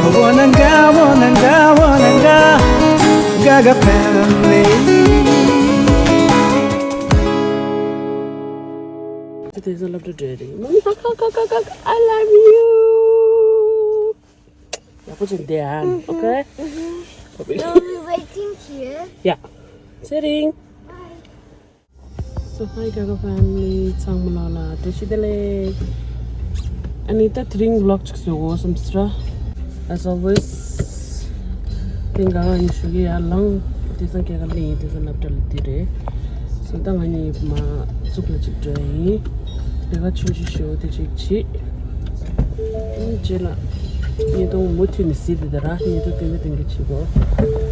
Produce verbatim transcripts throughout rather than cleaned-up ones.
Wananga, wananga, wananga, Gaga family. Today's a lovely day. Mommy, hug, hug, hug, hug, hug. I love you. Yeah, put it there, okay? We'll be waiting here. Yeah. Sitting. Bye. So hi Gaga family, ཚང་མ་ལ་བཀྲ་ཤིས་བདེ་ལེགས། ཨ་ནི་ད་དེ་རིང་vlog་ཅིག་བཟོ་དགོས་བསམ་སོང་ར། As always དེ་Gaga་ང་གཉིས་ཞོགས་ཀས་ཡར་ལངས། དེང་སང་སྐྱེས་སྐར་ལེན་ཡིན། དེང་སང་སློབ་གྲྭ་ལ་དེ་རེད། So ད་ང་གཉིས་མར་ཟུག་ལ་ཅིག་འགྲོ་ཡིན། ལས་ཀ་ཆུང་ཆུང་ཞིག་དེ་ཅིག་བྱེད། རྗེས་ལ་ཉིས་སྟོང་མུ་མཐུད་ནས་གཟིགས་དེ་ད་ར། ཉིས་སྟོང་བདུན་བདུན་གྱི་བྱེད་དགོས།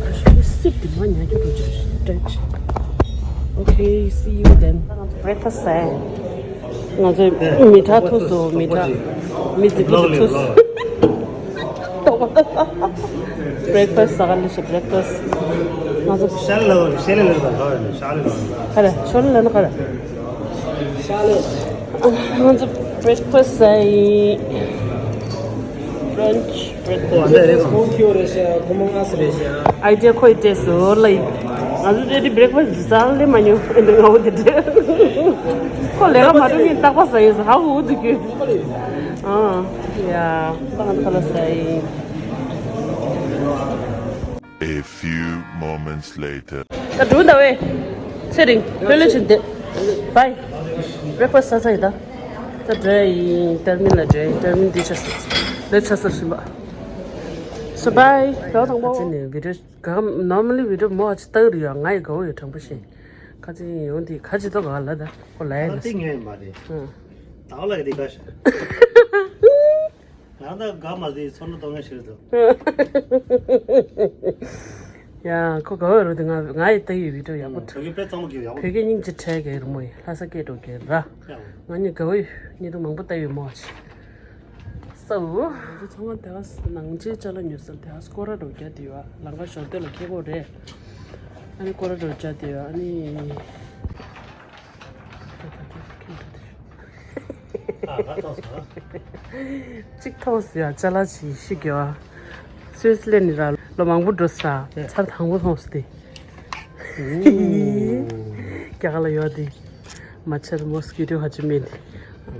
ཨ་ཤི་སིབ་དེ་མ་ཉག་རྒྱུ་འགྲོ་ཅིག་སྟྲེ་ཅིག Okay, see you then. Breakfast ཟས། ང་ཚོས་མི་ཐག་ཐུག་སོང་། མི་ཐག་མི་ཚེ་ཕུལ་ཐུག་སོང་། Breakfast ཟ་ག་ལས་ཤི་breakfast། ང་ཚོ་ཤ་ལ་ལ་ཤ་ལ་ལ་ལ་ལ་ཤ་ལ་ལ་ལ། ཁ་ར་ཤོ་ལ་ལ་ན་ཁ་ར། ཤ་ལ། ང་ཚོ་breakfast ཟ་ཡིན། Brunch, breakfast. ཁོང་ཁྱོད་རེད་ཤག་ཁོ་མོ་ང་སི་རེད་ཤག Idea ཁོས་སྤྲད་སོང་ལ་ཡིན། ང་ཚོ་དེ་དུས་breakfast ཟ་ལེ་མ་མྱོང་། ཨེ་འདི་ང་བོ་དེ་འདྲ། ཁོ་ལས་ཀ་མ་འགྲོ་མིན་རྟག་པ་ཟ་ཡིན་ཟ། ཧ་ཧུ་དུ་གྱུ། ཨ་ཡ་ད་ང་ཚོ་ཁ་ལ་ཟ་ཡིན། A few moments later. ད་འགྲོ་ད་བས། ཚེ་རིང་ལྷོད་ལྷོད་བྱེད་བསྡད། Bye. Breakfast ཟ་ཚར་ཡིན་ད། ད་འགྲོ་ཡིན། ཏར་མིན་ལ་འགྲོ་ཡིན། ཏར་མིན་འདི་ཆ་ས་ལས་ཆ་ས་བཞིན་པ། So bye. ད་དང་པོ་ཚེ་ནས་video ག་normally video མོ་ཨ་ཅི་ལྟ་གི་རེད་ཡ། ང་ཡི་དགའ་བོ་ཡོད་དྲང་པོ་བཤད། ཁ་ཅིག་ཡོང་དེ་ཁ་ཅིག་ཏོ་ག་ལ་ད་ཁོ་ལ་ཡ་ད་ལ་ཏི་ངས་ཡིན་པ་རེད། ད་ལ་ཡི་དེ་ག་ཤ། ང་ད་དགའ་མ་ཟིན་ཚོར་འདུ་གཏོང་ངེས་ཤིག་འདུག་ཡ་ཁོ་དགའ་བོ་རུ་དེ་ང་ང་ཡི་ལྟ་ཡི་བི་ཌིའོ་ཡག་པོ་འདུག་བོད་སྐད་དཔེ་གཙང་མོ་གི་ཡག་པོ་བོད་སྐད་སྙིང་རྗེ་ཁྲལ་གེ་རུ་མོ་ཡི་ལྷ་ས་སྐད་འགྲོ་གེ་ར། ཡག་པོ། ང་གཉིས་དགའ་བོ་ཡི་གཉིས་དུ་མང་པོ་ལྟ་ཡོད་མོ་ཆེ། སའུ། ང་ཚོ་ཚང་མ་དེ་ག་ནང་ཆེན་ཅ་ལག་ཉོ་སར་དེ་ག་སྐོར་ར་འགྲོ་རྒྱ་དེ་ཡོད། ལམ་ཁ་ཞོར་དེ་ལ་ཁེ་གོ་རེད། ཨ་ནི་སྐོར་ར་འགྲོ་རྒྱ་དེ་ཡོད། ཨ་ནི། གཅིག་ཐོག་སུ་ཡང་ཅ་ལག་ཅིག་ཤི་དགོས། སུད་སི་ལན་ནི་ར་ལོ་མང་པོ་འགྲོ་ས་ཚར་དང་པོ་མཐོང་སྟེ། རྒྱ་གར་ལ་ཡོད་དེ། མ་ཆར་མོ་སི་ཀི་ཊོ་ཧ་ཅི་མེད་དེ།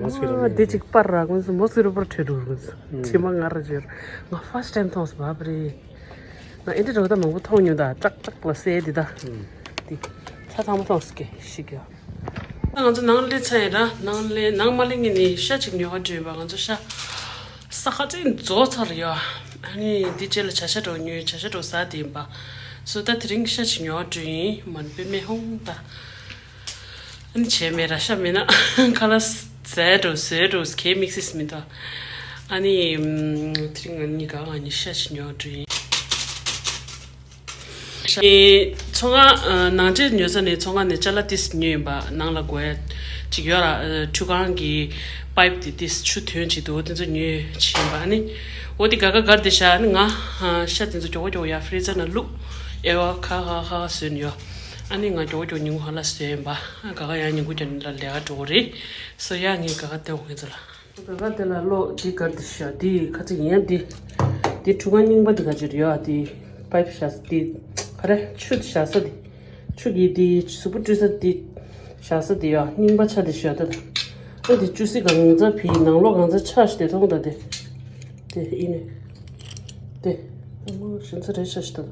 མོ་སི་ཀི་ཊོ་མེད་དེ་གཅིག་པར་ར་ཀུན་སུ་མོ་སི་ཀི་ཊོ་པར་ཁྲོད་འགྲོ་ཀུན་སུ་དྲི་མ་ང་ར་བརྗོད། ང་ཕར་སི་ཊི་ཊེམ་མཐོང་སོང་བ་པ་རེད། ང་ཨེ་འདྲ་འགྲོ་ད་མང་པོ་མཐོང་མྱོང་ད་ཀྲག་ཀྲག་ལ་སེ་དེ་ད། དེ་ཚ་ཚང་མ་མཐོང་སོང་གི་ཤི་གི། ང་ཚོ་ནང་སླེབས་ཚར་ཡིན་ར། ནང་སླེབས་ནང་མ་སླེབས་ངེས་ནས་ཤ་ཅིག་ཉོ་ག་འགྲོ་ཡིན་པ། ང་ཚོ་ཤ་ས་ཁ་ཅིག་རྫོགས་ཚར་ཡོད། ཨ་ནི་འདི་རྗེས་ལ་བྱ་ཤ་འགྲོ་ཉོས། བྱ་ཤ་འགྲོ་ཟ་དེ་ཡིན་པ། སོ་ད་དེ་རིང་ཤ་ཅིག་ཉོ་ག་འགྲོ་ཡིན་མ་ནི་པེ་མེ་ཧོང་ད། ཨ་ནི་བྱས་མེད་ར་ཤ་མེད་ན་ཁ་ལག་ཟས་འགྲོ་ཟས་འགྲོ་གའི་དམིགས་བསལ་མི་འདུག་ཨ་ནི་དེ་རིང་ང་གཉིས་ག་ང་གཉིས་ཤ་ཅིག་ཉོ་ག་འགྲོ་ཡིན། ཚོང་ཁང་ནང་ཆེན་ཉོ་ས་ནས་ཚོང་ཁང་ནས་ཅ་ལག་ཏིས་ཉོས་ཡིན་པ། ནང་ལ་དགོས་ཡ་ཅིག་ཡོད་ར། ཁྲུས་ཁང་གི་པའིབ་དེ་ཏིས་ཆུ་ཐོན་ཅིག་འདུག་དེ་ཚོ་ཉོས་ཕྱིན་པ། ཨ་ནི་འོ་དེ་ག་ག་གར་དེ་ཤ། ཨ་ནི་ང་ཤ་དེ་ཚོ་མགྱོགས་མགྱོགས་ཡ་ཧྥི་རི་ཛར་ནང་བླུགས། ཨེ་བ་ཁ་ཁ་ཁ་བཟོས་ནས་ཡོད། ཨ་ནི་ང་མགྱོགས་མགྱོགས་ཉིན་གུང་ཧ་ལ་བཟོས་ཡིན་པ། ག་ག་ཡང་ཉིན་གུང་རྒྱབ་ནས་ལ་ལས་ཀ་འགྲོ་གི་རེད། སོ་ཡ་ངས་ག་ག་དེ་འོ་ངས་ཚོ་ལ། ག་ག་དེ་ལ་ལོ་འདི་གར་དེ་ཤ་འདི་ཁ་ཅིག་ཡིན་ཡ་འདི། འདི་ཁྲུ་གང་རྙིང་པ་འདི་ག་ཅིག་རེད་ཡ། འདི་པའིབ་བཞག་ས་འདི་ག་རེ་ཆུ་བཞག་ས་འདི། ཆུ་གི་འདི་གཟུགས་པོ་བཀྲུ་ས་འདི་བཞག་ས་འདི་ཡ། རྙིང་པ་ཆ་འདི་བཞག་ད། ཨ་འདི་ཅུ་སི་གང་ཚ་བི་ནང་ལོགས་གང་ཚ་ཆ་ཞིག་དེ་མཐོང་ད་དེ། དེ་ཡིན་ནི། དེ། ཨ་མ་ཞིམ་ས་རེད་ཆ་ཞིག་ད།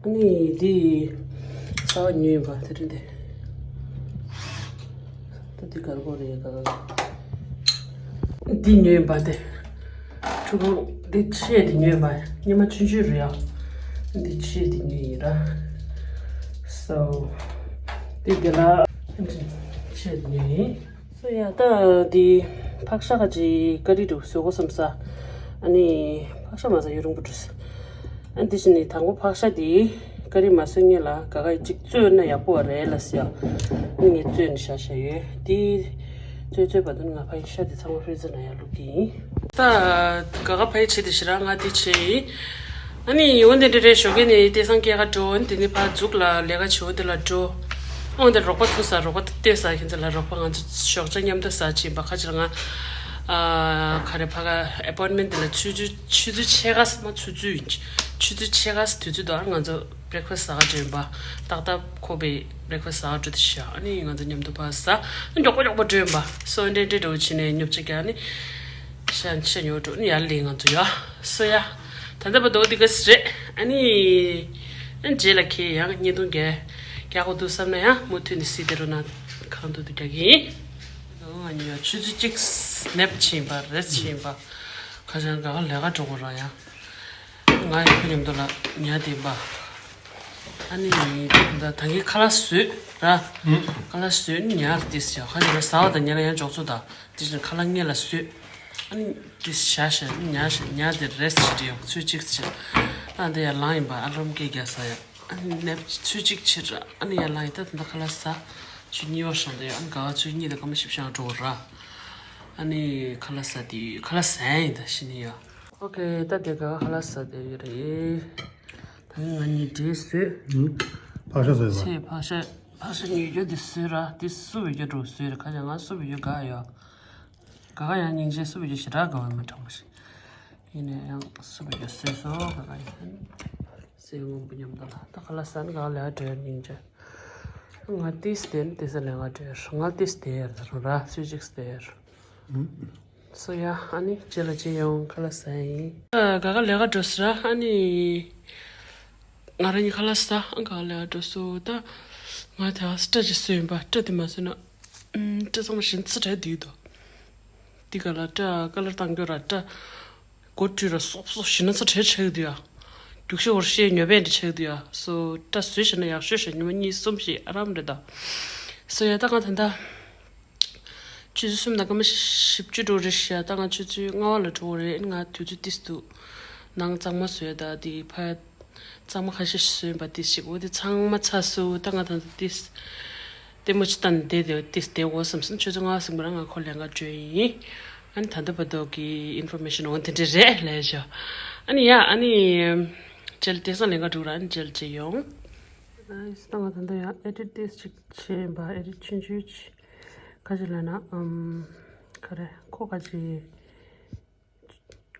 ཨ་ནི་འདི་ཚ་བ་ཉོས་ཡིན་པ་དེ་རིང་དེ། ད་འདི་གར་གོ་རེད་ག་ག་འདི་ཉོས་ཡིན་པ་དེ། ཁྲུ་གང་འདི་ཆེ་འདི་ཉོས་ཡིན་པ། སྙེ་མ་ཆུང་ཆུང་རེད་ཨ། འདི་ཆེ་འདི་ཉོས་ཡིན་ར། སོ། འདི་འདི་ལ་ཆེ་འདི་ཉོས་ཡིན། སོ་ཡ་ད་འདི་ཕག་ཤ་ཁ་ཅིག་ཀ་རི་འདྲ་བོ་བཟོ་དགོས་བསམ་ས། ཨ་ནི་ཕག་ཤ་མ་ཟ་ཡུན་རིང་པོ་འགྲོ་ས། ཨ་འདི་བཞིན་ནི་དང་པོ་ཕག་ཤ་འདི་ཀ་རི་མ་བཟོས་སྔོན་ལ་ག་ག་ཡི་གཅིག་བཙོས་ན་ཡག་པོ་བ་རེད་ལ་ཟེར་ཡ། ཨ་ནི་ངས་བཙོས་ནས་བཞག་བཞག་ཡོད། འདི་བཙོས་བཙོས་བར་དུ་ནི་ང་ཕ་ཡི་ཤ་འདི་ཚང་མ་ཧྥི་རི་ཛར་ནང་ཡར་བླུག་གི་ཡིན། ད་ག་ག་ཕ་ཡི་བྱེད་དེ་ཞེ་དྲག་ང་འདི་བྱེད་ཡིན། ཨ་ནི་འོན་ཏེ་འདྲ་རེད། ཞོགས་ཀས་ནས་དེང་སང་སྐྱེལ་ག་འགྲོ། འོན་ཏེ་ནི་ཕར་འཛུགས་ལ་ལས་ཀ་བྱེད་འོ་དེ་ལ་འགྲོ། འོན་ཏེ་རོགས་པ་ཐུག་ས་རོགས་པ་ལྟོས་ས་ཁྱེད་ཚོ་ལ་རོགས་པ་ང་ཚོ་ཞོགས་ཇ་མཉམ་དུ་ཟ་བྱེད་པ་ཁ་ཅིག་ལ་ང་ ཨ། ག་རེ་ཕ་ག་ཨེ་པོན་མེན་ཊི་དེ་ལ་ཆུ་ཚོད་ཆུ་ཚོད་ཕྱེད་ཀ་ཙམ། ཆུ་ཚོད་ཡིན། ཆུ་ཚོད་ཕྱེད་ཀ་ཙམ་དུས་ཚོད་འདུག་ཨ། ང་ཚོ་བྷི་རེག་ཕ་སི་ཟ་ག་འགྲོ་ཡིན་པ། ཏག་ཏག་ཁོ་པའི་བྷི་རེག་ཕ་སི་ཟ་ག་འགྲོ་དེ་ཤ། ཨ་ནི་ང་ཚོ་མཉམ་དུ་ཕར་ཟ། ཨ། མགྱོགས་པོ་མགྱོགས་པོ་འགྲོ་ཡིན་པ། སོ་འདྲེ་འདྲེ་འགྲོ་བྱས་ནས་ཉོབ་ཆ་རྒྱག་ནི་ཤ་ཤ་ཉོ་འགྲོ་ནི་ཡར་ལེན། ང་ཚོ་ཡ། སོ་ཡ། ད་ལྟ་བར་དུ་འདི་ག་ཟེ་རེད། ཨ་ནི། ཨ། རྗེས་ལ་ཁྱེད་ཡང་བརྙན་ཐུང་རྒྱག་རྒྱག་དགོས་འདུག་བསམ་ན་ཡང་མུ་མཐུད་ནས་གཟིགས་བསྡད་རོགས་གནང་། གང་ཐུབ་ཐུབ་རྒྱག་གི་ཡིན། ང་གཉིས་ཡང་ཆུ་ཚོད་གཅིག་ནེབ་བྱས་ཡིན་པ། རེ་སི་ཊི་བྱས་ཡིན་པ། ཁ་སང་ག་ག་ལས་ཀ་འགྲོ་དགོས་ར་ཡ། ང་ཡང་ཁོ་མཉམ་དུ་ལ་ཉལ་བསྡད་པ། ཨ་ནི་ད་ད་གིན་ཁ་ལག་བཟོས་ར། ཁ་ལག་བཟོས་ནི་ཉལ་བསྡད་ཡོད། ཁ་ཉལ་ཟ་བ་དང་ཉལ་ཡང་འཇོག་ཚོད་ད། དེ་བཞིན་ཁ་ལག་སྔོན་ལ་བཟོས། ཨ་ནི་དེ་བཞག་བཞག་ཉལ་བཞག་ཉལ་དེ་རེ་སི་ཊི་བྱེད་ཡོང་། ཆུ་ཚོད་གཅིག་ཙམ། ཨ། འདི་ཡར་ལངས་ཡིན་པ། ཨ་ལམ་སྐད་རྒྱག་ས་ཡ། ཨ་ནི་ནེབ་ཆུ་ཚོད་གཅིག་བྱས་ར། ཨ་ནི་ཡར་ལངས་ཡིན། ད་ད་ཁ་ལག་ཟ། ཆུ་ཚོད་གཉིས་པ་ཤང་དེ་ཡ། ཨ་ནི་ག་བ་ཆུ་ཚོད་གཉིས་དང་སྐར་མ་བཞི་བཅུ་ཤང་འགྲོ་ར། ཨ་ནི་ཁ་ལག་ཟ་དེ་ཡོད། ཁ་ལག་ཟ་ཡིན་ད་ཤི་ནི་ཡ། ཨོ་ཁེ། ད་དེ་ག་བ་ཁ་ལག་ཟ་དེ་ཡོད་རེད། ད་ང་གཉིས་འབྲས་བཟོས། ཕག་ཤ་བཟོས་པ། ཚེ་ཕག་ཤ། ཕག་ཤ་ཉོས་རྒྱུ་དེ་བཟོས་ར། དེ་སུ་བའི་རྒྱུ་འགྲོ་བཟོས་ར། ཁ་ཅང་ང་སུ་བའི་རྒྱུ་དགའ་ཡོད། ག་ག་ཡང་སྙིང་རྗེ། སུ་བའི་རྒྱུ་ཞེ་དྲག་དགའ་བ་མི་དྲང་པོ་ཞིག་ཡིན་ནས་ཡང་སུ་བའི་རྒྱུ་བཟོས་སོ། ག་ག་ཡང་སེ་སྔོན་པོ་མཉམ་དུ་ལ། ད་ཁ་ལག་ཟ་ནི་ག་ག་ལས་ཀ་འགྲོ་ཡ། སྙིང་རྗེ། ང་ཏིས་དེ་ནི་དེ་ས་ལས་ཀ་འགྲོ་ཡ། ང་ཏིས་དེ་ཡར་ར་སུ་ཅིག་སྟེ་ཡར། སོ་ཡ། ཨ་ནི་རྗེས་ལ་རྗེས་ཡོང་། ཁ་ལག་ཟ་ཡིན། ཨ། ག་ག་ལས་ཀ་འགྲོ་ས་ར། ཨ་ནི་ང་རང་གཉིས་ཁ་ལག་ཟ། ཨ། ག་ག་ལས་ཀ་འགྲོ་སོ། ད་ང་དེ་ཨ་སི་ཏྲ་ཅིག་བཟོས་ཡིན་པ། སྐྲ་དེ་མ་བཟོས་ན། ཨུམ། སྐྲ་ཚང་མ་ཞིམ་ཚ་དྲགས་དུས་དོ། དེ་ག་ལ་སྐྲ་ཀ་ལར་བཏང་རྒྱུ་ར། སྐྲ་གོ་བཀྲུས་ར་སོབ་སོབ་ཞིམ་ཚ་དྲགས་ཆགས་དུས་ཡ། རྒྱུག་ཤེས་འོར་ཤེས་ཉོ་བས་འདྲ་ཆགས་དུས་ཡ། སོ་སྐྲ་བཟོས་ཤེས་ན་ཡག་ཤོས་ཤིག་ཉི་མ་གཉིས་གསུམ་ཞིག་ཨ་རམ་རེད་ད། སོ་ཡ། ད་ང་ད་ལྟ། ཆུ་ཚོད་གསུམ་དང་སྐར་མ་བཞི་བཅུ་འགྲོ་རེད་ཤག་ད་ང་ཆུ་ཚོད་ལྔ་པ་ལ་འགྲོ་གི་རེད། ང་དུས་ཚོད་ཏིས་འདུག་ནང་གཙང་མ་བཟོས་ད། དེ་ཕ་གཙང་མ་ཁ་ཤས་ཤིག་བཟོས་པ་ཏིས་ཞིག་འོ་དེ་ཚང་མ་ཚར་སོང་། ད་ང་ད་ལྟ་ཏིས་ལྟད་མོ་ཅིག་བལྟས་ནས་བསྡད་དེ་ཏིས་བསྡད་འོ་བསམ་སོང་། ཆུ་ཚོད་ལྔ་པ་ཟིན་པ་རང་ང་ཁོ་ལས་ཀ་འགྲོ་ཡིན། ཨ་ནི་ད་ལྟ་བར་དུ་གི་ཨིན་ཕོར་མེ་ཤན་འོ་དེ་འདྲས་རེད་ལས་ཤག་ཨ་ནི་ཡ། ཨ་ནི་རྗེས་ལ་དེང་སང་ལས་ཀ་འགྲོ་ར། ཨ་ནི་རྗེས་ལ་མཇལ་ཡོང་། ཨ་ནི་ད་ང་ད་ལྟ་ཡ་ཨེ་ཌིཊ་ཏིས་ཅིག་བྱས་ཡིན་པ། ཨེ་ཌིཊ་ཆུང་ཆུང་ཅིག་ག་ཅི་ལབ་ན། ཨམ། ག་རེ། ཁོ་ག་ཅི།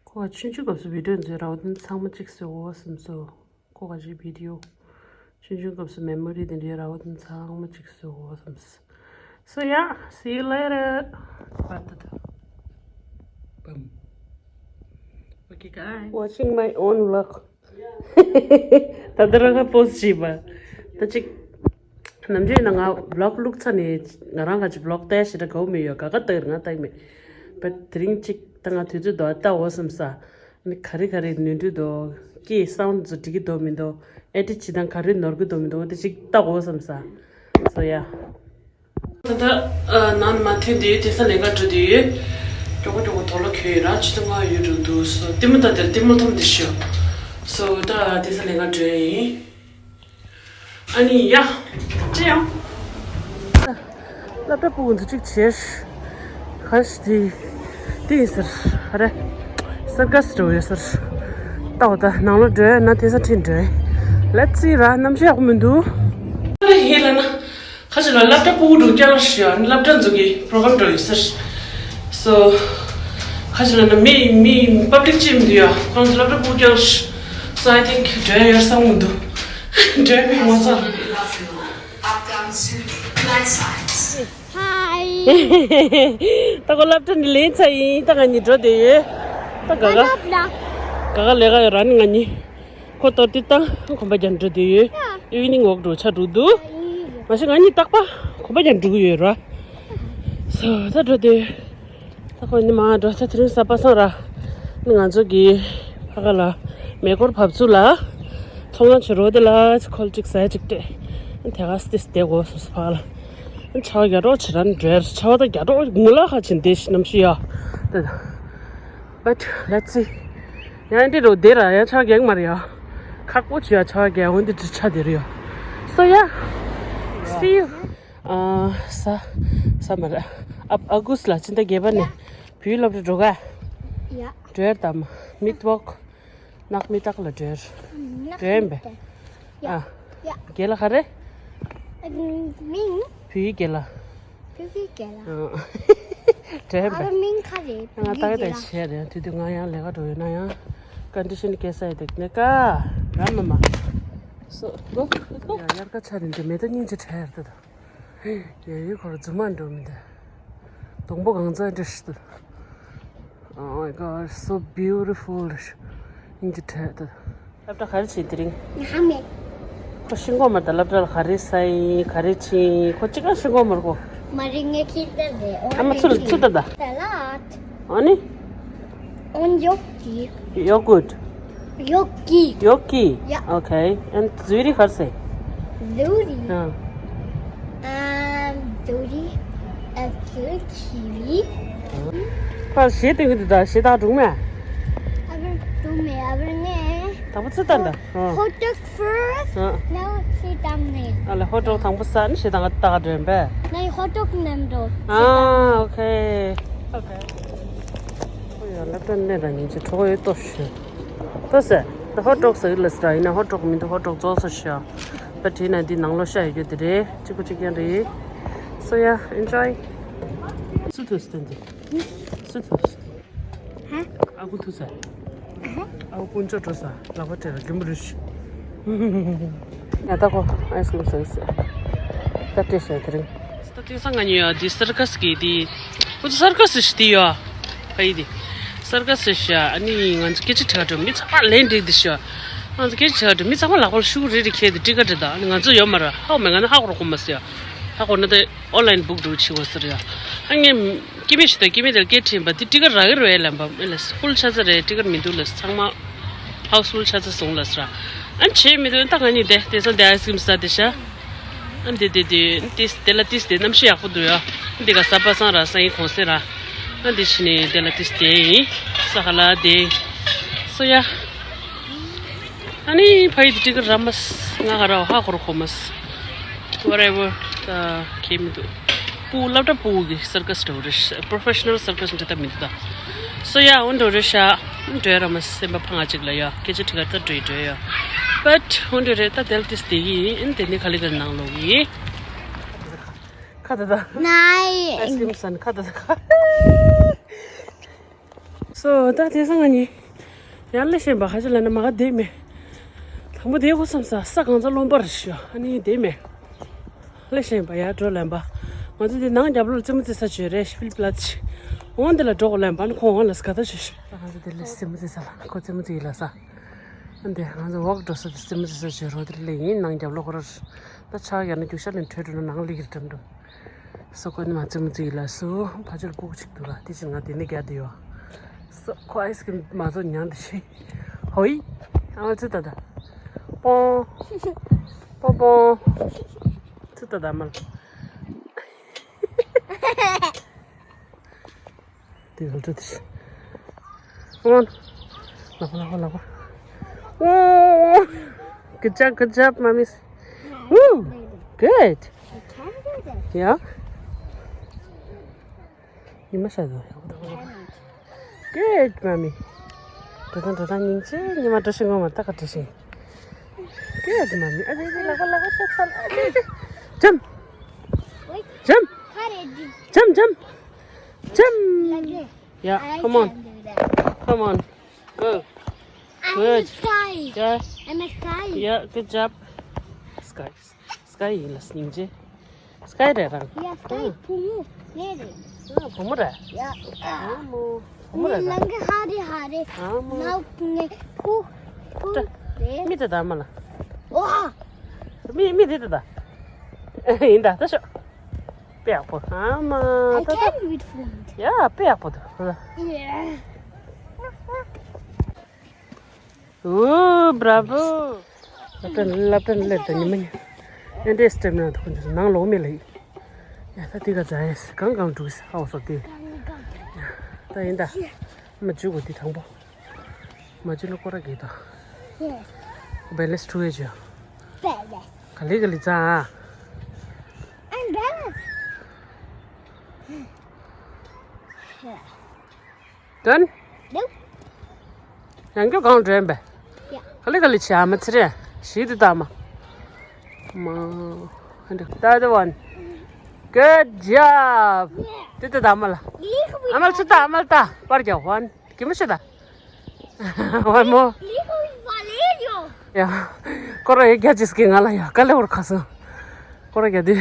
ཁོ་ག་ཆུང་ཆུང་སྐབས་སུ་བི་ཌིའོ་མཛད་ར་བ་དེ་ཚང་མ་གཅིག་བཟོས་འོ་བསམ་སོང་། ཁོ་ག་ཅི་བི་ཌིའོ། ཆུང་ཆུང་སྐབས་སུ་མེ་མོ་རི་དེ་འདྲའི་ར་བ་དེ་ཚང་མ་གཅིག་བཟོས་འོ་བསམ་སོང་། So yeah, see you later. Bye. Okay, guys. Watching my own vlog. ད་ལྟ་རང་ག་པོ་སི་བྱས་པ། ད་ཅིག་ནམ་རྒྱུན་ན་ང་ཝི་ལོག་བླུགས་ཚར་ནས་ང་རང་ག་ཅིག་ཝི་ལོག་ལྟ་ཞེ་དྲག་དགའ་བོ་མེད་ཡོད། ག་ག་ལྟ་ཡོད་ང་ལྟ་གི་མེད། བཊ་དེ་རིང་ཅིག་ད་ང་དུས་ཚོད་འདུག་ལྟ་འོ་བསམ་ས། ནི་ག་རེ་ག་རེ་ནོར་འགྲོ་འདུག་སྐད་སའུན་ཌི་ཚོ་འགྲིག་གི་འདུག་མི་འདུག་ཨེ་ཌིཊ་བྱེད་སྟངས་ག་རེ་ནོར་གི་འདུག་མི་འདུག་དེ་ཅིག་ལྟ་འོ་བསམ་ས། So yeah. ད་ལྟ་ཨ་ནང་ནས་མར་ཐོན་བསྡད་ཡོད། དེང་སང་ལས་ཀ་འགྲོ་བསྡད་ཡོད། མགྱོགས་པོ་མགྱོགས་པོ་དོག་ལོ་ཁྱོད་ཡོད་ར། ཆུ་ཚོད་ལྔ་ཡོད་འགྲོ་འདུག་སོ་ལྟད་མོ་ལྟ་དེར་ལྟད་མོ་ཐོམ་དེ་ཤོ། སོ་ད་དེང་སང་ལས་ཀ་འགྲོ་ཡ་ཡིན། ཨ་ནི་ཡ། ཅི་ཡང་། སློབ་གྲྭ་ཕྲུ་གུ་ཚོ་གཅིག་བྱས། ག་ཞིག་དེ། དེ་ཡིན་ཟེར། ཨ་རེ། སར་ཀ་སི་འགྲོ་ཡོད་ཟེར། ལྟ་འོ་ད་ནང་ལོགས་འགྲོ་ཡ་ན་དེང་སང་ཁྲིད་འགྲོ་ཡ། Let's see ར། གནམ་གཤིས་ཡག་པོ་མི་འདུག་ཨ་རེ་ཧེ་ལ་ན། ཁ་ཅིག་ལ་སློབ་གྲྭ་ཕྲུ་གུ་འགྲོ་རྐྱང་ཞུ་ཡ། སློབ་གྲྭ་འཛུགས་ཀྱི་པྲོ་གྲམ་འགྲོ་ཡོད་ཟེར། སོ། ཁ་ཅིག་ལ་ན་མི་མི་པབ་ལིག་ཅིག་མི་འདུག་ཡ། ཁོང་ཚོ་སློབ་གྲྭ་ཕྲུ་གུ་རྐྱང་ཞུ། So I think འགྲོ་ཡ་ཡོད་བསམ་གི་མི་འདུག་འགྲོ་ཡ་མི་ངོ་ཚ། Hi. ད་ཁོ་སློབ་གྲྭ་ནས་ལེན་ཚར་ཡིན། ད་ང་གཉིས་འགྲོ་བསྡད་ཡོད། ད་ག་ག་ག་ག་ལས་ཀ་ཡོད་ར། ནི་ང་གཉིས། ཁོ་ཏོར་ཏི་དང་གོམ་པ་རྒྱག་འགྲོ་བསྡད་ཡོད། ཨི་ཝི་ནིང་ཝོག་འགྲོ་ཆ་འགྲོ་འདུག་མ་གཞི་ང་གཉིས་རྟག་པར་གོམ་པ་རྒྱག་འགྲོ་གི་ཡོད་ར། སོ་ད་འགྲོ་བསྡད་ཡོད། ད་ཁོ་ནི་མ་འགྲོ་ཚེ་དེ་རིང་གཟའ་པ་སངས་ར། ནི་ང་ཚོ་གི་ཕ་ག་ལ་མེ་འཁོར་བབས་ཚུགས་ལ། ཚོང་ལམ་ཕྱི་རོལ་དེ་ལ་ཁོལ་གཅིག་ཟས་གཅིག་སྤྲད། དེ་ག་སྟེ་སྟེ་གོ་སོ་སོ་ཕ་ག་ལ། ཆར་པ་རྒྱག་རོགས་བྱེད་ར་ནི་འགྲོ་ཡ། ཆར་པ་ད་རྒྱག་རོགས་ངུ་ལ་ཁ་ཕྱིན་དེ་ནམ་ཤི་ཡ། ད་ད། But let's see. ཡང་འདི་རུ་བསྡད་ར་ཡང་ཆར་པ་རྒྱག་མ་རེད་ཡ། ཁག་པོ་བྱོས་ཡ། ཆར་པ་རྒྱག་འོན་ཏེ་འདི་ཆ་དེ་རུ་ཡ། So yeah. See you. ཨ། ས། ས་མ་རེད། ཨ། ཨ་གུ་སི་ལ་ཕྱི་ཟླ་བརྒྱད་པ་ནས་བོད་ཡིག་སློབ་གྲྭ་འགྲོ་ག་ཡ། འགྲོ་ཡ་དམ། མི་ཏོག་ནག་མི་སྟག་ལ་འགྲོ་ཡ། ནག་འགྲོ་ཡ་མི་པས། སྟག་ཡ། ཨ། ཡ། རྒན་ལགས་ག་རེ། ཨ། མིང་། བོད་ཡིག་རྒན་ལགས། བོད་ཡིག་རྒན་ལགས། ཨ། དྲན་པས། ཨ་མིང་ག་རེད། ང་ད་ག་དེ་བྱས་རེད། དེ་དུས་ང་ཡང་ལས་ཀ་འགྲོ་ཡོད་ན་ཡང་ཀོན་ཌི་ཤན་སྐྱེ་ས་ཡོད་དེ་ནས་ཀ་ར་མ་མ། སོ་གོ་གོ་ཡ་དབྱར་ཁ་ཆ་ནས་འདི་མེ་ཏོག་སྙིང་རྗེ་བྲལ་ཡར་ད་ད། ཡ་ཡོད་ཁོ་ར་རྫུན་མ་འགྲོ་མི་འདི། སྡོང་པོ་གང་ཚ་འདྲ་ཞིག་འདུག Oh my God, so beautiful. སྙིང་རྗེ་བྲལ་ད། སློབ་གྲྭ་ག་རེ་བྱེད་དེ་རིང་། ང་མེད། ཁོ་ཤིང་སྒོ་མར་དང་སློབ་གྲྭ་ལ་ག་རེ་ས་ཡིན་ག་རེ་ཕྱིན་ཡིན་ཁོ་ཅི་ག་ཤིང་སྒོ་མར་གོ། མ་རིང་ངས་ཁྱེད་ལྟ་རེད། ཨ་མ་ཚུར་ཚུར་ལྟ་ད། Salad. ཨ་ནི། Und Gnocchi. Joghurt. Gnocchi. Gnocchi. Ja. Okay. And Zürich, was ist? Zürich. Ja. Ähm, Zürich. Es gibt Chili. ཁོ་ཞེས་སྟོན་གྱི་འདུག་ད་ཞེས་དག་སྒྲུང་མེད། Aber du mir, aber nee. དང་པོ་ཚུར་ལྟ་ད། Hotdog first. ཨ། Now sit down there. ཨ་ལེ་ཧོ་ཊོག་དང་པོ་ཟ་ནི་ཞེས་དག་ད་ག་འདྲ་ཡིན་པས། Nee, Hotdog nehmen du. ཨ་ཨོ་ཁེ་ཨོ་ཁེ། ཁོ་ཡང་སློབ་གྲྭ་གནས་དང་ཉིན་གཅིག་གྲོགས་ཡོད་ལྟོས་ཤོད། ལྟོས་ཟེར། ད་ཧོ་ཊོག་ཟེར་གི་ལ་ཟེར་ཡིན་ན་ཧོ་ཊོག་མི་འདུག་ཧོ་ཊོག་རྫོགས་སོ་ཤོག་ད་བྲིས་ན་འདི་ནང་ལོགས་ཤ་ཡོད་རྒྱུ་དེ་རེད། གཅིག་པུ་གཅིག་རྐྱང་རེད། So yeah, enjoy. སུ་ཐུག་སྟོན་ཏེ། སུ་ཐུག་ཧ། ཨ་ཁུ་ཐུག་ས། ཨ་ཧ། ཨ་ཁུ་དཀོན་མཆོག་འགྲོ་ས་ལག་པ་སྤྲད་ལ་རྒན་པོ་རུ་ཤི། ཡ་ད་ཁོ་ཨའི་སི་ཀྲིམ་ཟ་གི་ཟེར། ད་སྤྲད་ཤག་དེ་རིང་། ད་དེང་སང་ང་གཉིས་ཡ་འདི་སར་ཀ་སི་གི་འདི། ཁོ་ཚོ་སར་ཀ་སི་ཞིག་དེ་ཡོད། ཕ་ཡི་དེ། སར་ཀ་སི་ཤག་ཨ་ནི་ང་ཚོ་སྐད་ཆ་དྲི་ག་འགྲོ་མི་ཚང་མ་ལན་འགྲིག་འདི་ཤག་ང་ཚོ་སྐད་ཆ་དྲི་ག་འགྲོ་མི་ཚང་མ་ལག་པ་ལ་ཤུ་གུ་རེ་རེ་ཁྱེར་ཏེ་ཊི་ཀེ་ཊི་རེ་ད་ཨ་ནི་ང་ཚོ་ཡོད་མ་རེད། ཧ་གོ་མེད་ང་ནི་ཧ་གོ་རོགས་གོ་མ་སི་ཡ། ཧ་གོ་ན་དེ། ཨོན་ལན་བུག་འགྲོ་ཆི་བ་ཟེར་ཡ། ཨ་ངས་སྐྱེ་མེད་ཞིག་དང་སྐྱེ་མེད་དེར་སྐད་འཕྲིན་པ་དེ་ཊི་ཀེ་ཊི་རག་གི་རེད་ལབ་པ་ཨེ་ལས་ཧྥུལ་ཆ་ཚ་རེད། ཊི་ཀེ་ཊི་མི་འདུག་ལས་ཚང་མ་ཧའུ་སི་ཧྥུལ་ཆ་ཚ་སོང་ལ་ཟེར། ཨ་བྱེད་མི་འདུག་ད་ང་གཉིས་དེ་དེང་སང་དེ་ཨའི་སི་ཀྲིམ་ཟ་དེ་ཤ། ཨ་འདི་དེ་དེ་ཏིས་དེ་ལ་ཏིས་དེ་གནམ་གཤིས་ཡག་པོ་འདུག་ཡ། འདི་ག་ས་པ་སང་ར་སང་ཡིན་གོང་སེ་ར། ཨ་འདི་ཕྱི་ནས་དེ་ལ་ཏིས་དེ་ཡིན་ས་ཧ་ལ་དེ་སོ་ཡ། ཨ་ནི་ཕ་ཡི་དེ་ཊི་ཀེ་ཊི་ར་མ་སི་ང་ཧ་ར་ཧ་ཁོ་ར་ཁོ་མ་སི། Whatever. ད་ཁྱེད་མི་འདུག་སྤུ་སློབ་གྲྭ་སྤུ་གི་སར་ཀ་སི་འགྲོ་རེད་ཤག་པོ་རོ་ཕེ་ཤ་ནལ་སར་ཀ་སི་འདྲ་ད་མི་འདུག་ད། སོ་ཡ་འོ་འགྲོ་རེད་ཤག་འགྲོ་ར་མ་སེམས་པ་ཕ་ང་གཅིག་ལ་ཡ་སྐད་ཆ་དྲི་ག་ད་འགྲོ་ཡི་འགྲོ་ཡ། བཊ་འོ་འགྲོ་རེད་ད་དེལ་ཏིས་དེ་གི་ཨིན་དེ་ནི་ག་ལེ་ག་ནང་ལོག་གི་ཁ་ད་ད། ནའི། ཨའི་སི་ཀྲིམ་ཟ་ནི་ཁ་ད་ད་ཁ། སོ་ད་དེང་སང་ང་གཉིས་ཡར་སླེབས་ཤེས་པ་ཧ་ཅི་ལ་ན་མ་ག་བསྡད་མེད། དང་པོ་བསྡད་དགོས་བསམ་ས་ས་གང་ཚ་རློན་པར་ཤི་ཨ་ནི་བསྡད་མེད། སླེབས་ཤེས་པ་ཡར་འགྲོ་ལན་པ། ང་ཚོ་འདི་ནང་རྒྱབ་ལོགས་རྩེད་མོ་རྩེ་ས་བྱོས་རེད་ཤི་ཕིལ་པི་ལ་ཚི། འོང་འདི་ལ་འགྲོ་དགོས་ལན་པ་ཨ་ནི་ཁོང་འོང་ལ་སི་ག་ད་བྱོས་ཤི། ད་ང་ཚོ་འདི་ལ་རྩེད་མོ་རྩེ་ས་ལ་ཁོ་རྩེད་མོ་རྩེ་ཡི་ལ་ས། ཨ་འདི་ང་ཚོ་ཝོག་འགྲོ་ས་འདི་རྩེད་མོ་རྩེ་ས་བྱོས་རོགས་འདི་ལ་ཡིན་ནང་རྒྱབ་ལོགས་ཁོ་ར། ད་ཆག་ཡར་ན་རྒྱུག་ཤར་ལ་འཕྲོད་འགྲོ་ན་ནང་ལ་ཡིར་འགྲམ་འགྲོ། སོ་ཀོ་ནི་མ་ཙི་མོ་ཙི་ལ་སུ་ཕ་ཆེར་ལྐུགས་ཅིག་འདུག་ལ་དེ་ཕྱིར་ང་དེ་ནི་རྒྱག་དེ་ཡོད། སོ་ཁོ་ཨའི་སི་ཀྲིམ་མ་བཟོ་མྱང་དེ་ཤི། ཧོ་ཡི། ཨ་ཙི་ད་ད། པོང་། པོང་པོང་། ཙི་ད་ད་མ་ལ། དེ་ག་ལ་འགྲོ་དེ་ཤི། Come on. ལག་པ་ལག་པ་ལག་པ། Woo! Good job, good job, mommy. Woo! Good. You can do this. Yeah. ཉི་མ་ཤར་འདུག Good, mommy. འགྲོ་དང་འགྲོ་དང་སྙིང་རྗེ་ཉི་མ་འགྲོ་ཤི་ངོ་མ་ད་ག་འགྲོ་ཤི། Good, mommy. ཨ་ཙི་ལག་པ་ལག་པ་ཤ་ཚ་ལ་ཨ་ཙི་ཙི། Jump. Wait. Jump. How did you Jump, jump. Jump. Like this? Yeah, I come on. Can do that. Come on. Go. I'm Good. A sky. Yeah. I'm a sky. Yeah, good job. Sky. Sky ཡིན་ལ་སྙིང་རྗེ། Sky རེད་རང་། Yeah, sky ཨ། བུ་མོ་ངའི་རེད། ཨ་བུ་མོ་རེད། Yeah. ཨ་མོ། བུ་མོ་རེད་རང་། ནང་གི་ཧ་རེ་ཧ་རེ། ཨ་མོ། ནག་ངའི་བུ། བུ་ཏྲ། རེད། མི་དེ་ད་མ་ལ། ཨོ། མི་མི་དེ་ད་ད། ཡིན་ད་ད་ཤོག་དཔེ་ཡག་པོ། ཨ་མ། I ད་ད། Can read font. Yeah, དཔེ་ཡག་པོ་འདུག Yeah. Ooh, bravo. སློབ་གྲྭ་སློབ་གྲྭ་སླེབས་དང་ཉི་མ་ཉི་ཨེ་འདྲའི་སི་ཊེམ་ན་དུ་ཁོ་ཚོ་ནང་ལོག་མེད་ལ་ཡིན། ཡ་ད་དེ་ག་ཛ་ཡས་གང་གང་འགྲོ་གི་ཧ་བ་སོ་དེ། ད་ཡིན་ད། མ་འཇུ་གོ་དེ་དང་པོ། མ་འཇུ་ན་སྐོར་ར་གི་ད། Yes. Balance two ཨེ་འཇུ། Balance. ག་ལེ་ག་ལེ་ཛ། I'm balance. Yeah. Done? Nope. རང་སྐྱོ་གང་དྲན་པས། Yeah. ག་ལེ་ག་ལེ་བྱ་མ་ཚེ་རེ་ཞིག་དེ་ལྟ་མ། མ། འདི་ལྟ་དེ་one. Good job. Yeah. དེ་ལྟ་ལྟ་མ་ལ། ལིག་ ཨ་མལ་ཚུ་ད་ཨ་མལ་ད་པར་རྒྱག་ཧོན་གི་མི་ཤི་ད། One more. Little Valerio. ཡ། ཀོ་ར་ཡེ་རྒྱ་ཅིས་ཀི་ང་ལ་ཡ་ཀ་ལེ་བར་ཁ་སང་། ཀོ་ར་རྒྱ་དེ།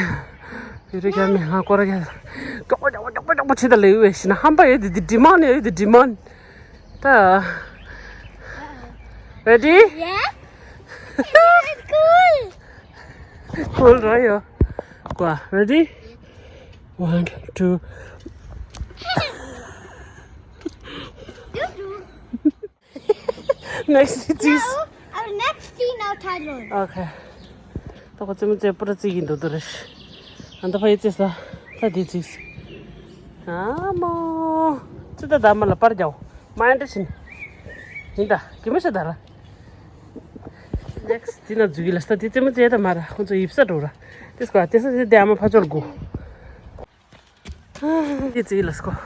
བི་རི་རྒྱ་མི་ང་ཀོ་ར་རྒྱ། ཀྱོག་པོ་ཀྱོག་པོ་ཀྱོག་པོ་ཀྱོག་པོ་ཆི་ད་ལེ་ཡུ་ཨེ་ཤི་ན་ཧམ་པ་ཡོད་དེ་ཌི་མན་ཡོད་དེ་ཌི་མན། ད། Ready? Yeah. It's cool. Cool ར་ཡོ། ཀོ་ར་ready? One, two. Next, please. Now, our next thing now, Thailand. Okay. ད་ཁོ་རྩེད་མོ་རྩེ་པུ་ར་རྩེ་གི་འདུག་འདུག་རེད། ཨ་ད་ཕ་ཡི་རྩེ་ས། ད་འདི་རྩེ་ས། ཨ་མོ། ཅི་ད་ད་མ་ལ་པར་རྒྱག་མ་ཡན་ཏྲ་ཕྱིན། ཡིན་ད་གི་མི་ཤ་ད་ར། Next དེ་ན་འཛུལ་གི་ལ་ས་དེ་རྩེད་མོ་རྩེ་ད་མ་ར་ཁོ་ཚོ་ཡིབ་ས་འགྲོ་ར། དེ་སྐོར་དེ་ས་དེ་དེ་ཨ་མ་ཕ་ཚོར་དགོས། དེ་རྩེ་གི་ལ་སྐོར།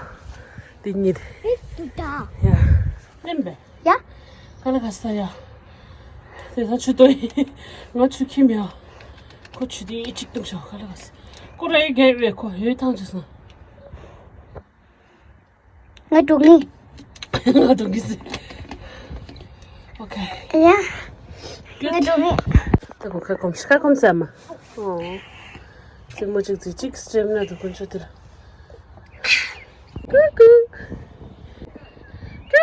དེ་གཉིས་དེ། ཡ། ལེན་པས། ཡ། ག་ལ་ག་ས་ཡ། དེ་ས་ཆུ་ཏོ་ཡིན། ང་ཆུ་ཁྱིམ་ཡ། ཁོ་ཆུ་དེ་གཅིག་བཏུང་ཤོག་ག་ལ་ག་ས། ཀོ་ར་ཡི་གེ་བས་ཁོ་ཧོས་ཐང་ཆུ་སོང་། ང་འགྲོ་ངེས། ང་འགྲོ་གི་ཟེར། ཨོ་ཁེ། ཡ། ང་འགྲོ་ངེས། ད་གོ་ཁ་སྐོམ་ཤི་ཁ་སྐོམ་ཟེར་མ། ཨོ། རྩེད་མོ་གཅིག་རྩེ་གཅིག་སྤྲེམ་ན་དུ་དཀོན་མཆོག་དེ་ལ། ཀུ་ཀུ། ཀུ།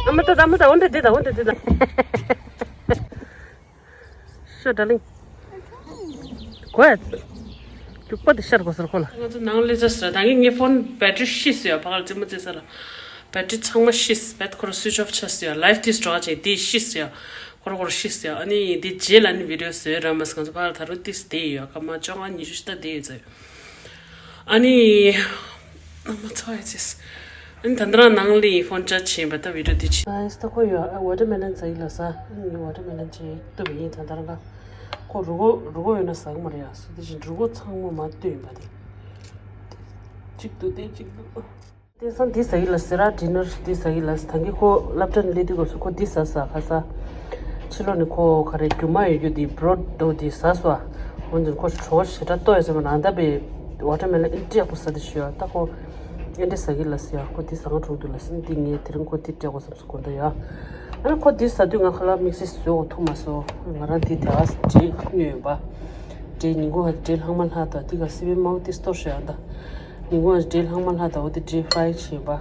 ཨ་མ་ད་ད་མ་ད་འོན་ཏེ་དེ་ད་འོན་ཏེ་དེ་ད། ཤོ་ཌར་ལིང་། གོ་ཡ། རྒྱུག་པ་དེ་ཤར་དགོས་ཟེར་ཁོ་ལ། ང་ཚོ་ནང་ལས་ཚ་ཟེར་ད་གིན་ངའི་ཕོན་བེ་ཊི་རི་ཤི་སོང་ཡ། ཕ་གར་རྩེད་མོ་རྩེ་ས་ལ། བེ་ཊི་རི་ཚང་མ་ཤི་སོང་། བེ་ཊི་རི་ཁོ་ར་སུའིཆ་ཨོཕ་ཆགས་སོང་ཡ། ལའིཕ་དེ་སྤྲོ་བ་ཅན་དེ་ཤི་སོང་ཡ། ཁོ་ར་ཁོ་ར་ཤི་སོང་ཡ། ཨ་ནི་དེ་རྗེས་ལ་ནི་བི་ཌི་ཡོ་བཟོས་ར་མ་སོང་། ང་ཚོ་ཕ་གར་ད་རུང་ཏིས་དེ་ཡོད་ཡ། སྐར་མ་བཅོ་ལྔ་ཉི་ཤུ་ཤི་ད་དེ་ཡོད་ཚོད། ཨ་ནི། ཨ་མ་ཚ་ཡི་ཚིས། ཨ་ནི་ད་ལྟ་རང་ནང་ལ་ཡིན་ཕོན་ཅར་ཇི་བྱེད་པ་ད་བི་ཌི་ཡོ་འདི་བྱེད། ཨ་ཡེས་ད་ཁོ་ཡོད་ཨ། ཝ་ཊར་མེ་ལོན་ཟ་ཡི་ལ་ཟ། ཨ་ནི་ཝ་ཊར་མེ་ལོན་ཅིག་བཏུབ་ཡིན་ད་ལྟ་རང་ལ། ཁོ་རུ་གོ་རུ་གོ་ཡོད་ན་ཟ་གི་མ་རེད་ཨ། སུ་དེ་བཞིན་རུ་གོ་ཚང་མ་མ་བཏུབ་ཡིན་པ་དེ། གཅིག་ཏུ་དེ་གཅིག་ཏུ། དེང་སང་འདི་ཟ་ཡི་ལ་ཟེར་ར། ཌི་ནར་འདི་ཟ་ཡི་ལ་ཟེར། ད་གིན་ཁོ་སློབ་གྲྭ་ནས་སླེབས་དུས་སྐབས་སུ་ཁོ་འདི་ཟ་ཟ་ཁ་ཟ། ཕྱི་ལོགས་ནས་ཁོ་ག་རེ་རྒྱུ་མ་ཡོད་རྒྱུ་འདི་བྲོ་ཌོ་འདི་ཟ་སོ། འོན་ཀྱང་ཁོ་གྲོད་ཁོག་ཞེ་དྲག་ལྟོགས་ཡོད་ཟེར་བ་ན་ད་པའི་ཝ་ཊར་མེ་ལོན་ཨེ་འདྲ་ཡག་པོ་ཟ་དེ་ཤི་ཡོད་ད་ཁོ། ཨེ་འདྲ་ཟ་གི་ལ་ཟེར་ཡ། ཁོ་འདི་ཟ་ང་གྲོགས་འདུག་ལ་ཟེར། འདི་ངས་དེ་རིང་ཁོ་འདི་སྤྲད་དགོས་བསམ་སོ་དགོས་འདུག་ཡ། ཨ་ནི་ཁོ་འདི་ཟ་དུས་ང་ཁ་ལག་དམིགས་བསལ་བཟོས་འོ་ཐུབ་མ་སོང་། ང་རང་འདི་དེ་ཨ་འདྲེ་ཉོས་ཡོད་པ། འདྲེ་ཉིན་གུང་ཨ་འདྲེ་ལྷག་མ་ལྷག་ད་འདི་ག་སི་པན་མའོ་ཏི་སྟོར་ཤོད་ཨ་ད། ཉིན་གུང་ཨ་འདྲེ་ལྷག་མ་ལྷག་ད་འོ་དེ་འདྲེ་ཧྥ་རའི་བྱས་པ།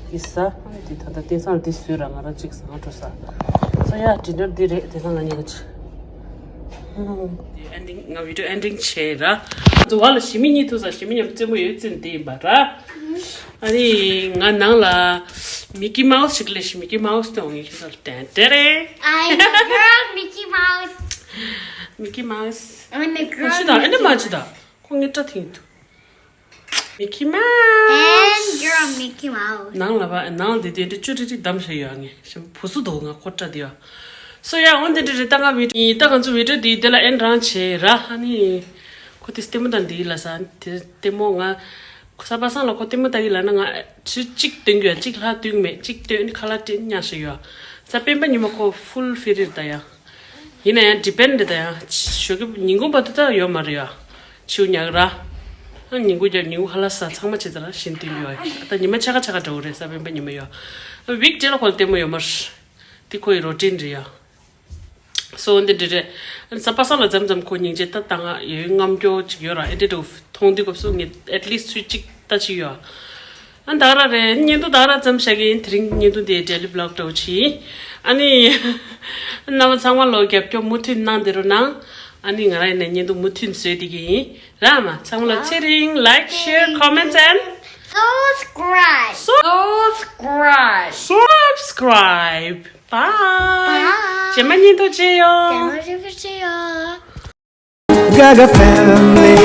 འདི་ཟ། ཨ་ནི་འདི་ད་ད་དེང་སང་འདི་བཟོས་ར་ང་རང་གཅིག་ཟ་ང་གྲོགས་ཟ། སོ་ཡ་ཌི་ནར་འདི་རེད་དེང་སང་ང་གཉིས་ཀ་ཅི། ཨེན་ཌིང་། ང་བི་ཌི་ཡོ་ཨེན་ཌིང་བྱས་ར། འཛོ་བ་ལ་ཞི་མི་གཉིས་ཐུག་ས་ཞི་མི་མཉམ་རྩེད་མོ་ཡོད་ཙམ་དེ་ཡིན་པ་ར། ཨ་ནི་ང་ནང་ལ་མི་ཀི་མའོ་སི་ཞིག་ལས་ཤི། མི་ཀི་མའོ་སི་དེ་འོང་ངེས་ཁྱེད་ཚོ་ལ་ཏན་ཏན་རེད། I'm a girl, Mickey Mouse. མི་ཀི་མའོ་སི། I'm a girl. ཅི་ད་ཨེ་ནི་མ་ཅི་ད་ཁོ་ངའི་སྐྲ་ཐིང་འདུག་མི་ཀི་མའོ་སི། And girl Mickey Mouse. ནང་ལ་བ་ནང་ལ་དེ་དེ་འདྲ་ཅུ་རི་རི་བདམས་བྱས་ཡོད་ངས་ཞེ་བུ་སུ་འདུག་ང་ཁོ་སྐྲ་དེ་ཡོད། སོ་ཡ་འོན་དེ་འདྲ་རེད། ད་ང་བི་ད་ང་ཚོ་བི་ཌི་ཡོ་འདི་དེ་ལ་ཨེན་རང་བྱས་ར། ཨ་ནི་ཁོ་དེ་ལྟད་མོ་དང་འདི་ལ་ས་དེ་ལྟད་མོ་ང་ཁོ་ས་པ་སང་ལ་ཁོ་ལྟད་མོ་ལྟ་གི་ལ་ན་ང་ཚོས་གཅིག་སྟོན་གི་ཡོད། གཅིག་ལྷག་སྟོན་གི་མེད། གཅིག་སྟོན་ནི་ཁ་ལག་སྤྲད་ཉག་ཞིག་ཡོད། ས་སྤེན་པ་ཉི་མ་ཁོ་ཧྥུལ་ཕི་རི་རེད་ད་ཡ། ཡིན་ན་ཡང་ཌི་པེན་ཌི་རེད་ད་ཡ། ཞོགས་ཀྱི་ཉིན་གུང་བར་དུ་ད་ཡོད་མ་རེད་ཡ། ཕྱིའུ་ཉག་ར། ཨ་ཉིན་གུང་རྒྱབ་ཉིན་གུང་ཁ་ལག་ཟ་ཚང་མ་བྱེད་ཙང་ར་བཞིན་སྟོན་གི་ཡོད། ད་ཉི་མ་ཆ་ག་ཆ་ག་འདྲ་བོ་རེད་ས་སྤེན་པ་ཉི་མ་ཡོད། ཝིག་ཌེ་ལ་ཁོ་ལ་ལྟད་མོ་ཡོད་མ་རེད། དེ་ཁོ་ཡི་རོ་ཊིན་རེད་ཡ། སོ་འདི་འདྲ་རེད། ཨ་ནི་ས་པ་སང་ལ་མཚམས་མཚམས་ཁོ་སྙིང་རྗེ་ད་ད་ང་ཡོད་རྔམ་སྐྱོ་ཅིག་ཡོད་ར། ཨེ་འདྲ་འདྲ་མཐོང་དུས་སྐབས་སུ་ངས་ཨེཊ་ལིསྚ་ཚུལ་གཅིག་ལྟ་ཅིག་ཡོད། ཨ་ད་ག་ར་རེད། བརྙན་ཐུང་ད་ག་ར་ཙམ་བཞག་གི་ཡིན། དེ་རིང་བརྙན་ཐུང་དེ་ཌེ་ལི་བི་ལོག་འདྲ་བོ་ཅིག་ཨ་ནི་རྣམ་པ་ཚང་མ་ལོ་རྒྱབ་སྐྱོར་མུ་མཐུད་གནང་བསྡད་རོགས་གནང་། ཨ་ནི་ང་རང་ཡིན་ན་བརྙན་ཐུང་མུ་མཐུད་བཟོས་བསྡད་ཀྱི་ཡིན། ར་མ་ཚང་མ་ལ་ཚེ་རིང་། Like, share, comments and subscribe. Subscribe. Subscribe. Bye. Bye. རྗེས་མ་བརྙན་ཐུང་མཇལ་ཡོང་། རྗེས་མ་བརྙན་ཐུང་མཇལ་ཡོང་། Gaga family.